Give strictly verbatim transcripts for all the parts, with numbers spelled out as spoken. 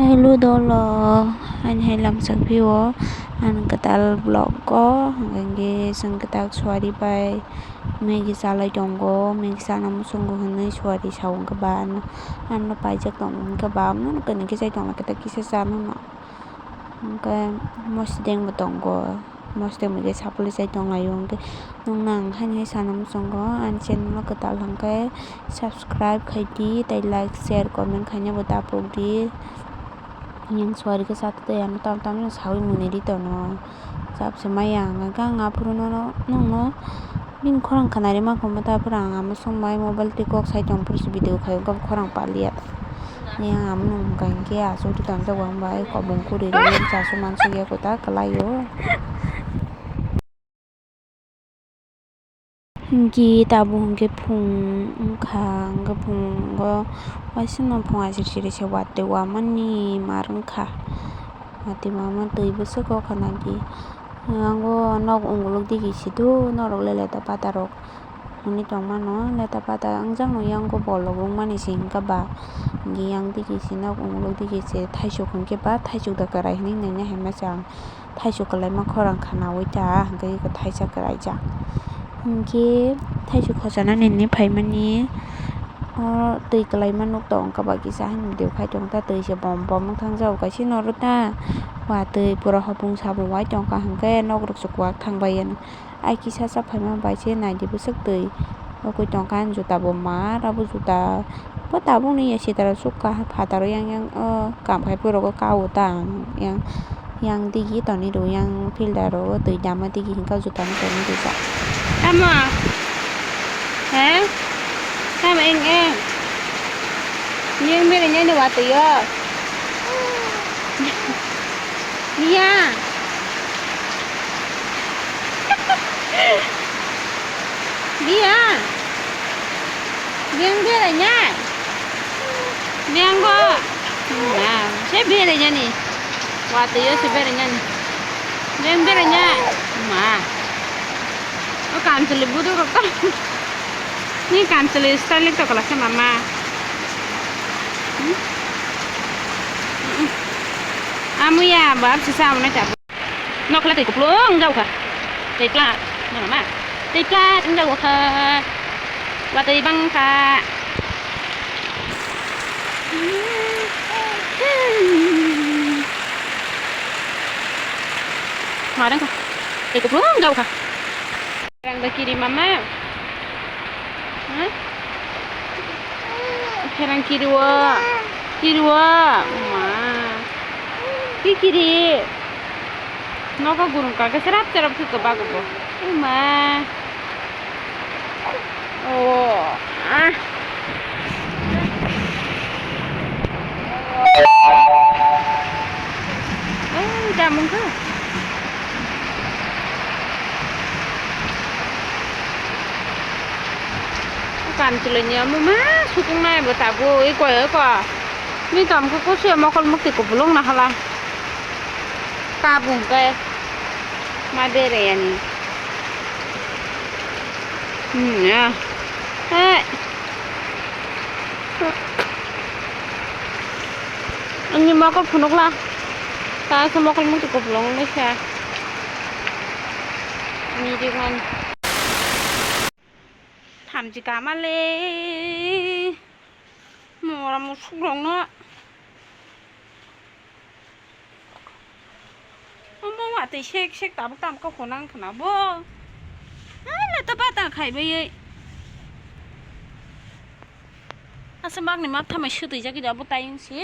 Hello dolo, ani hai lamsang phio, ani kwtal vlog o, hwnkhe chwng kwtal suari bai Maggie chalai tongo, Maggie chana muchungo hwnwi suari sa wngkha ba ano, ano paijak tongo hwnkhe ba, ano kani kisa tongma kisa kisa chana no, hwnkhe mosodeng bo tongo. Mosodeng bai khe sapulwi chai tonglaio, hwnkhe nwng nang haini hai sana muchungo ani channel no kwtal hwnkhe subscribe khaidi tei like share comment khaina bo dapukdi. Yang suari khe chata tei ano tam tam no sawi mwnwi ri tono. Chap se maya ang hwnkhe ang aphuru nono nwngno bini khorang khwnarwi mankha ta aphuru ang ama song bai mobile twi kok sai tong phuru se video khai wngkha khorang paliya. Yang amo nung hwnkha hinkhe achukdi tonjak bo hambai kobong kwrwi rwi chasuk mansuk ya kwtal kwlaio. Hinkhe tabuk hinkhe phung wngkha, hinkhe phungo waisano phung aisir siri se watwi wamani mar wngkha, watwi wama twi bwswk o khwnadi. Yango nok unguluk digi sidu norok le leta pata rok. Hwnwi tongmano, leta pata wngjakno yango bolok wngmani se hwnkha ba, hwnkhe yang digi se nok unguluk digi se thaisuk hwnkhe ba thaisuk da kwrai hwnwi nini hai masa ang thaisuk kwlaima khorang khwnawi ta hwnkhe eko thaisa kwraijak. Hwnkhe thaisuk khochanani hinwi phaimani o twi kwlaima nuk tongo kisa hwnwi video khai tongo ta twi se bom bom wng thangjago kaisa noro ta watwi pura hopung sapung wai tongkha hwnkhe nok rok se kwak thangbai yano. Ai kisa sa phaima bai se naidi bwswk twi. O koi tongkha ani juta bo mar abo juta bo tabukni ya sitaro sukha phataro yang yang o kam khai phurogo kao ta ang yang yang digi tonwi rwo yang filter o twi dama digi hinkhe o juta no tonwi rijak. Tamo he tamo eng eng yang bere nyani watwi o. Bia. Bia. Biang bia lai nya. Biang go. Na, se bia lai nya ni. Watwi o se bia lai nya ni. Biang bia lai nya. Ma. O kansuli budu rok to. Ni kansuli style to kala se mama. Hmm? Mm-mm. Amuya bab sisa amna chap. Nokla tei kuplung jauka. Tei plat. Mama. Tei plat jauka. Watwi bangka. Marang ka. Tei kuplung jauka. Rang da kiri mama. Huh? Kherang kiriwo. Kiriwo. Ma. Ki kiri. Nogo gurung ka ke serap serap ke keba gobo. Ma. Oh. Ah. Oh, jamung ka. Kan chulai ni amo ma sukung nai bo tabuk iko iko. Ni kam ko kusi mokol mukti ko bulong na hala. Kabung ke ma bere yani. Hmm, ya. Hai. Ani mokol phunukla. Ta se mokol mukti ko bulong nai sa. Ni dik man. Thamchi kamale. Mora musuk rokno. Omo watwi sek sek tabuk tabuk kok khonang khna bo. Ai le to bata khai bai. Asa magni mak thamai sutwi jagwi da bo tayung si.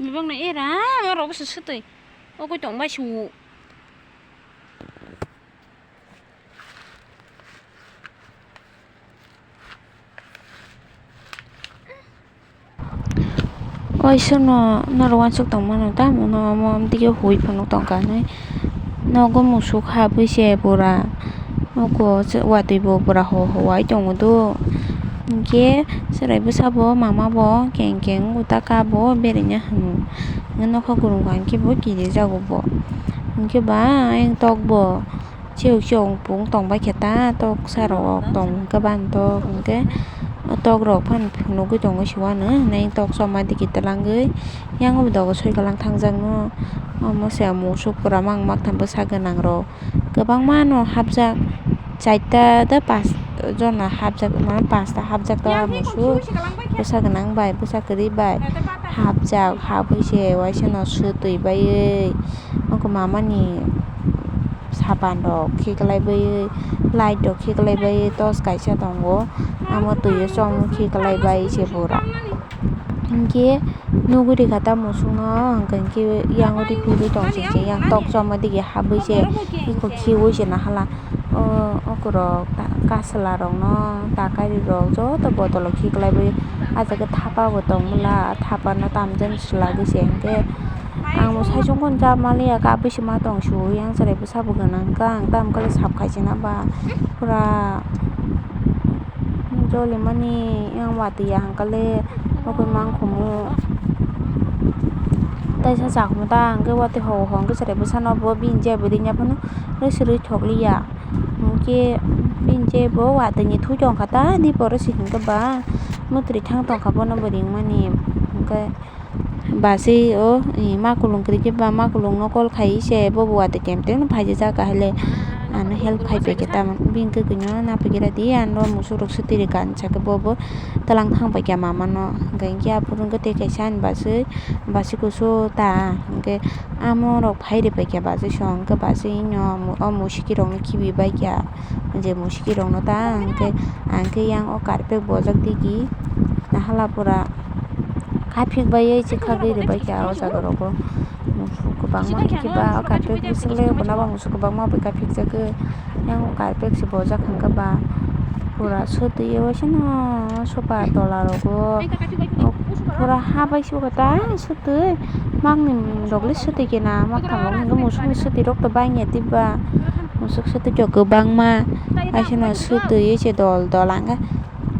Mibang no era, oro bwswk swtwi. O koi tong bai su. Oi, sono norok uansuk tongmano, tamo no omo dige hui phano tongkha hinwi nogo musuk habwi se pura. Nogo watwi bo pura ho ho wai tongo do. Hinkhe chwrai bwsa bo mama bo keng keng wngwi ta kha bo berengya hwnwi. Hinkhe nokha gurung kha hinkhe bo kirijago bo. Hinkhe ba ayang tok bo chiyok chiyok wngpung tongbai khe ta tok sa rok tong hinkhe bani tok hinkhe tok rok phano phunugwi tongwi se uanw hinwi tok choma digi twlangwi yango bo dogo soi kwlang thangjakno omo se musuk pura mang maktham bwsa gwnang rok. Kwbangma no hapjak, chaita tei pas jona hapjak, mane pasta hapjak ta musuk, bwsa gwnang bai, bwsa kwrwi bai hapjak, hapwi se uaisa no swtwi baiwi, oko mama ni sapan rok khiklai baiwi, light rok khiklai baiwi, torch kaisa tongo, amo twi o chong khiklai bai se pura. Hinkhe nugwi rikha ta musuk no, hinkhe yang ri philwi tong sing sing yang tok choma digi habwi se eko khiui se nahala. O okorok kasla rok no takari rok joto botolo khiklai bai ah jaga thapa bo tong mala, thapa no tamjani swlagwi se hinkhe ang bo saichung kono chap maliya, kabwi se ma tong su yang chwrai bwsa bo gwnang kha, ang tamo khe sap khai se na ba pura. Jolimani yang watwi ya hangkale nokoi mangkhumu. Taisa chakhumu ta hangke watwi ho ho hangke chwrai bwsano bo bini je bo ringya phano rwsirwi thokliya. Hingke bini je bo watwini thwi tongkha ta ni poro se hingke ba mwtwrwi thang tongkha bono bo ringmani hingke. Basui o makulung kwrwi khe ba makulung no call khai se bo bo watwi tem tem no phaijak kahai le ano help khai pai khe tamo bini kwkwi no naphai khe radi ano musuk rok swtwi rwkha hinsa khe bo bo twlang thang pai kha mama no hwnkhe aphuru hwnkhe tei kaisa ani basui basui kusu ta hwnkhe amo rok phai rwpai kha basui song hwnkhe basui no o musiki rok no khibi bai kha je musiki rok no ta hwnkhe ang khe yang o carpet bojak digi nahala pura. Kaphik bai ei se khagwi rwbai kha o jaga rogo. Musuk kwbangma hwnkhe ba o kaphik bwswk le bo nabo musuk kwbangma bai kaphik jagwi. Yang o kaphik se bojak hwnkhe ba pura sotwi o waisa no sofa tola rogo. Pura ha bai se bo ta sotwi mangni rok le sotwi khe na ma kha bo hwnkhe musuk ni sotwi rok to bangya diba. Musuk sotwi rok kwbangma waisa no sotwi se dol dol ang khe.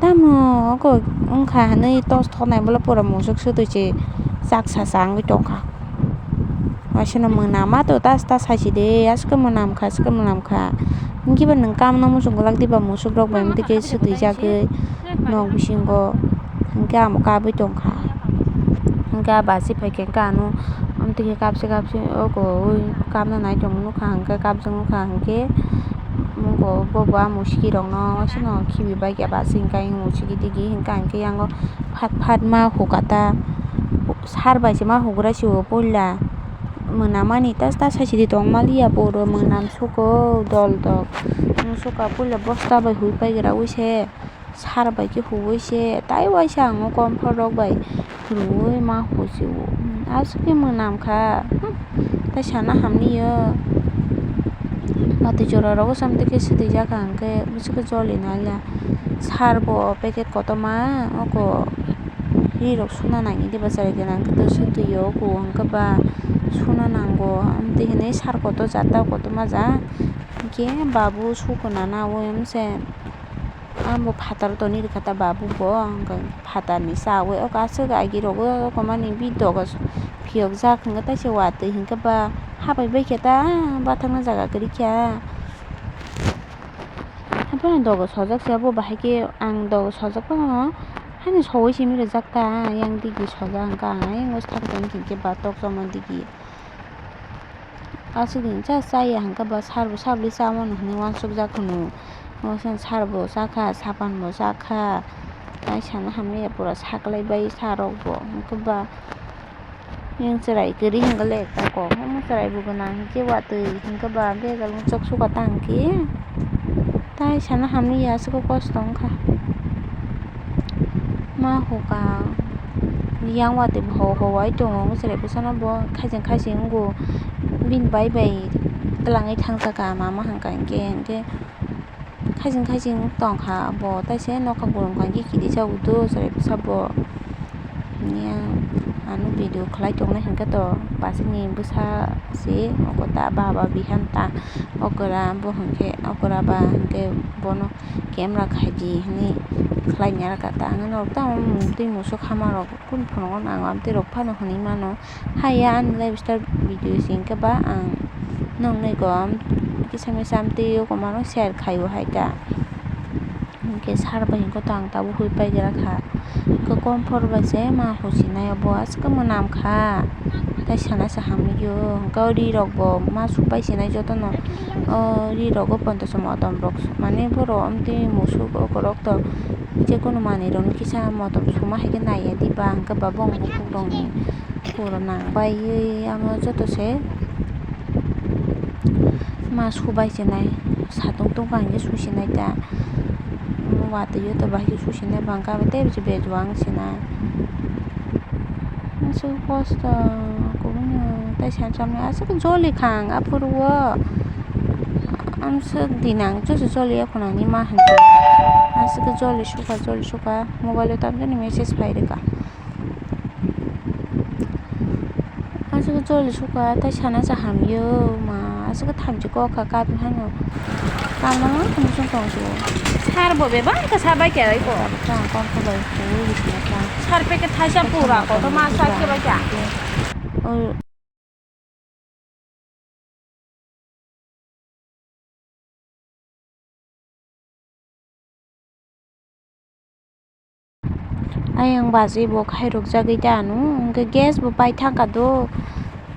Tamo oko wngkha hinwi tos thoknai bwla pura musuk sotwi se chaksa changwi tongkha. Waisa no mwnama to ta ta saiside aswk mwnam kha aswk mwnam kha. Hinkhe ba nwng kamno muchung glak diba musuk rok bai mwtwi khe sotwi jagwi nok bisingo hinkhe amo kabwi tongkha. Hinkhe ah basi phaikhe hinkhe ano amtwi khe kapsi kapsi oko ui kapna nai tongma nukha hinkhe kapjak nukha hinkhe. Bo bo bo ah musiki rokno waisa no khibi bai khe basi hinkhe ayang musiki digi hinkhe hinkhe yango phat phat ma hukata sar bai se ma hugra se o puila mwnamani ta ta saisidi tong maliya puro mwnam suko dol dol suka puila bosta bai hui pai gra ui se. Sar bai khe huwi se tai waisa ang o comfort rok bai rwui ma husi o. Aswk khe mwnam kha. Tai sana hamliyo. Watwi jora rogo samtwi khe swtwi jak ang khe bwswk khe joli naliya. Sar bo packet kotorma oko ri rok suna nangya diba chwrai gwnang khe swtwi o kuwang khe ba suna nango. Amtwi hinwi sar kotor jata kotorma ja hinkhe babu sukuna naui se. Ang bo phatar toni rwkha ta babu bo, hwnkhe phatarni chawi o kaisa agi rogo, oko mani bi doga phiyok jak hwnkhe taisa watwi hwnkhe ba habai bai khe ta bathakna jaga kwrwi kha. Haphano doga sojak se abo bahai khe ang doga sojak phano hani sogwi simi rwjak ta, yang digi sojak hwnkhe ang ayang o sar tong khe batok choma digi. Aswk ni cha chaya hwnkhe ba sar bo sabli chamani hinwi uansukjak hwno. Sar bo chakha, sapan bo chakha. Tai sana hamya pura saklai bai sa rok bo. Hwnkhe ba yang chwrai kwrwi hwnkhe le ta kok. Omo chwrai bo gwnang hinkhe watwi hwnkhe ba bejal chok suka tang khe. Tai sana hamya aswk kosto wngkha. Ma huka yang watwi bo ho ho wai tongo, chwrai bwsano bo khaijeng khaijeng wngo, bini bai bai twlangwi thangjakha mama hwnka hinkhe, hinkhe khaijeng khaijeng tongkha bo, taise nokha bolong kha hinkhe kirijago do chwrai bwsa bo. Hinkhe ang ano video khlai tongnai hinkhe to bachini bwsa se oko ta baba bihan ta okra bo hinkhe okra ba hinkhe bono. Camera khaidi hinwi khlai ya kha ta, ang norok tamo twi musuk hama rok kunu phunukgo ang amtwi rok phano hwnwi mano. Haiya ani lifestyle video se hwnkhe ba ang noknwi kom kisa misa amtwi o komano share khaio hai ta. Hwnkhe sar bai hwnkhe to ang tabuk hui paigra kha. Hwnkhe komphor bai se ma huchinai obo aswk mwnam kha. Tai sana se hamya o hwnkhe o ri rok bo ma subai sinai jotono. O ri rogo ponto se motom rok mane borok amtwi musuk rok to je kono manwi rok kisa motom suma hai khe naiya diba hwnkhe ba bong bukhuk rokni. Pura nang baiwi amo joto se ma subai se nai satung tungkha hinkhe susi nai ta watwi o to bahai khe susi nai bangkha tei bisi bejuang se nai aswk kosto kubui no tei sani samni aswk joli kha ang aphuru o amswk dinang joto joli ya khuna hinwi ma hinwi aswk joli sukha joli sukha mobile o tamjani message phai rwkha. Aswk joli sukha tei sana se hamya o ma aswk thamchi kok kha kadon hano. Kalmang tong song tong sio. Sar bo bebak khe sa bai khe rai ko. Tang kon ko bai ko ri sina ta. Sar packet thaisa pura ko to ma sa khe bai kha. O. Ayang bajwi bo khairokjagwi ta ano, hwnkhe gas bo paithangkha do,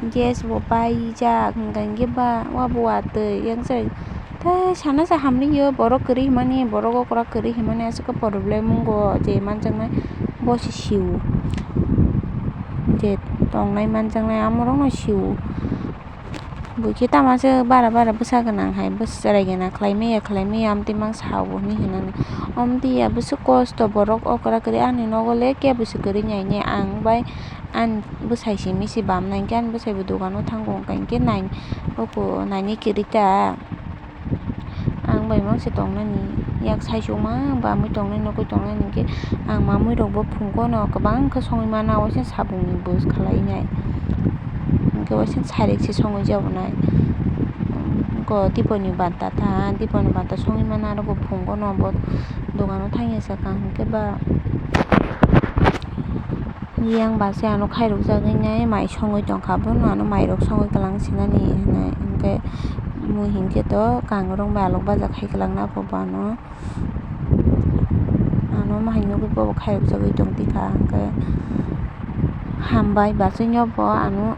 gas bo paijak, hwnkhe ba wabo watwi yang se. Tei sana se hamliyo borok kwrwi hwnmani, borok okra kwrwi hwnmani aswk problem wngo je manjaknai bo se sio, je tongnai manjaknai amorokno sio. Buikhe tamo se bara bara bwsa gwnang hai bwswrai gana khlai maya khlai maya amtwi mang sao hinwi hinani. Amtwi ya bwswk kosto borok okra kwrwi ani nogo le kebo se kwrwi nai nai ang bai ani bwsai simi se bam nai khe ani bwsai bo dogano thango hwnkha hinkhe nai oko nainwi kwrwi ta. Ang bai mang se tongnani yak saichung mang bamwi tongnai nugwi tongnai hinkhe ang mamwi rokbo phunukgo no kwbang khe songwi mana waisa sabungni bwswk khlainai hinkhe waisa sairik se songwi jabonai. Oko diponi banta ta diponi banta songwi mana aro bo phunukgo no bo dogano thangya sakha hinkhe ba. Yang ba se ano khairokjagwi nai mai songwi tongkha, bono ano mairok songwi kwlang sinani hinwi hinkhe mui hinkhe to kangrong bai alok baja khai kwlangna abo bo ano, ano mahai nugwi bobo khairokjagwi tongtwikha hinkhe hambai bachwino bo ano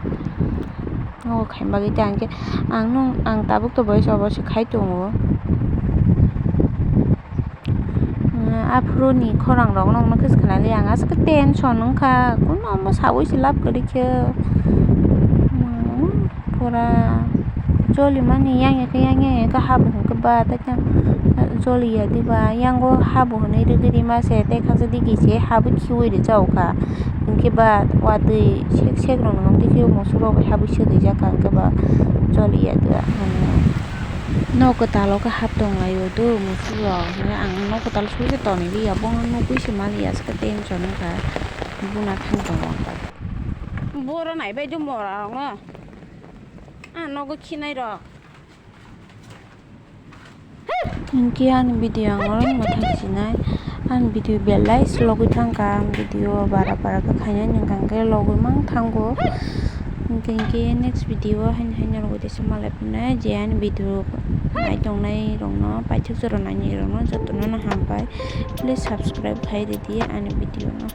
nogo khaina bagwi ta hinkhe ang nung ang tabuk to boyes obo se khai tongo. Aphuru ni khorang rok no khe khwnali ang aswk tension wngkha kuno omo sawi se lab kwrwi khe pura joli mani yang ya khe yang ya khe habo hwnkhe ba tei joli ya diba yango habo hwnwi rwgwi rima se tei khaksa digi se habo khiui rwjak kha hinkhe ba watwi sek sek rok no tei khe musuk rok bai habwi se rijak kha hinkhe ba joli ya diba. Nok kwtal o khe hap tong lai o do musuk rok hinwi ang nok kwtal suri khe tonwi liya bono nugwi se maliya aswk tension wngkha buna thang tongo ang bai. Boro nai bai do mora rok no ah nogo khinai rok. Hinkhe ani video ang oro no thang sinai ani video belai se logwi thangkha ang video bara bara khe khainani hwnkha hinkhe logwi mang thango. Hinkhe hinkhe next video o haino haino rogwi teisa malai phunai je ani video nai tongnai rokno paithak jora nainai rokno jotono no hambai please subscribe khai ridi ani video no.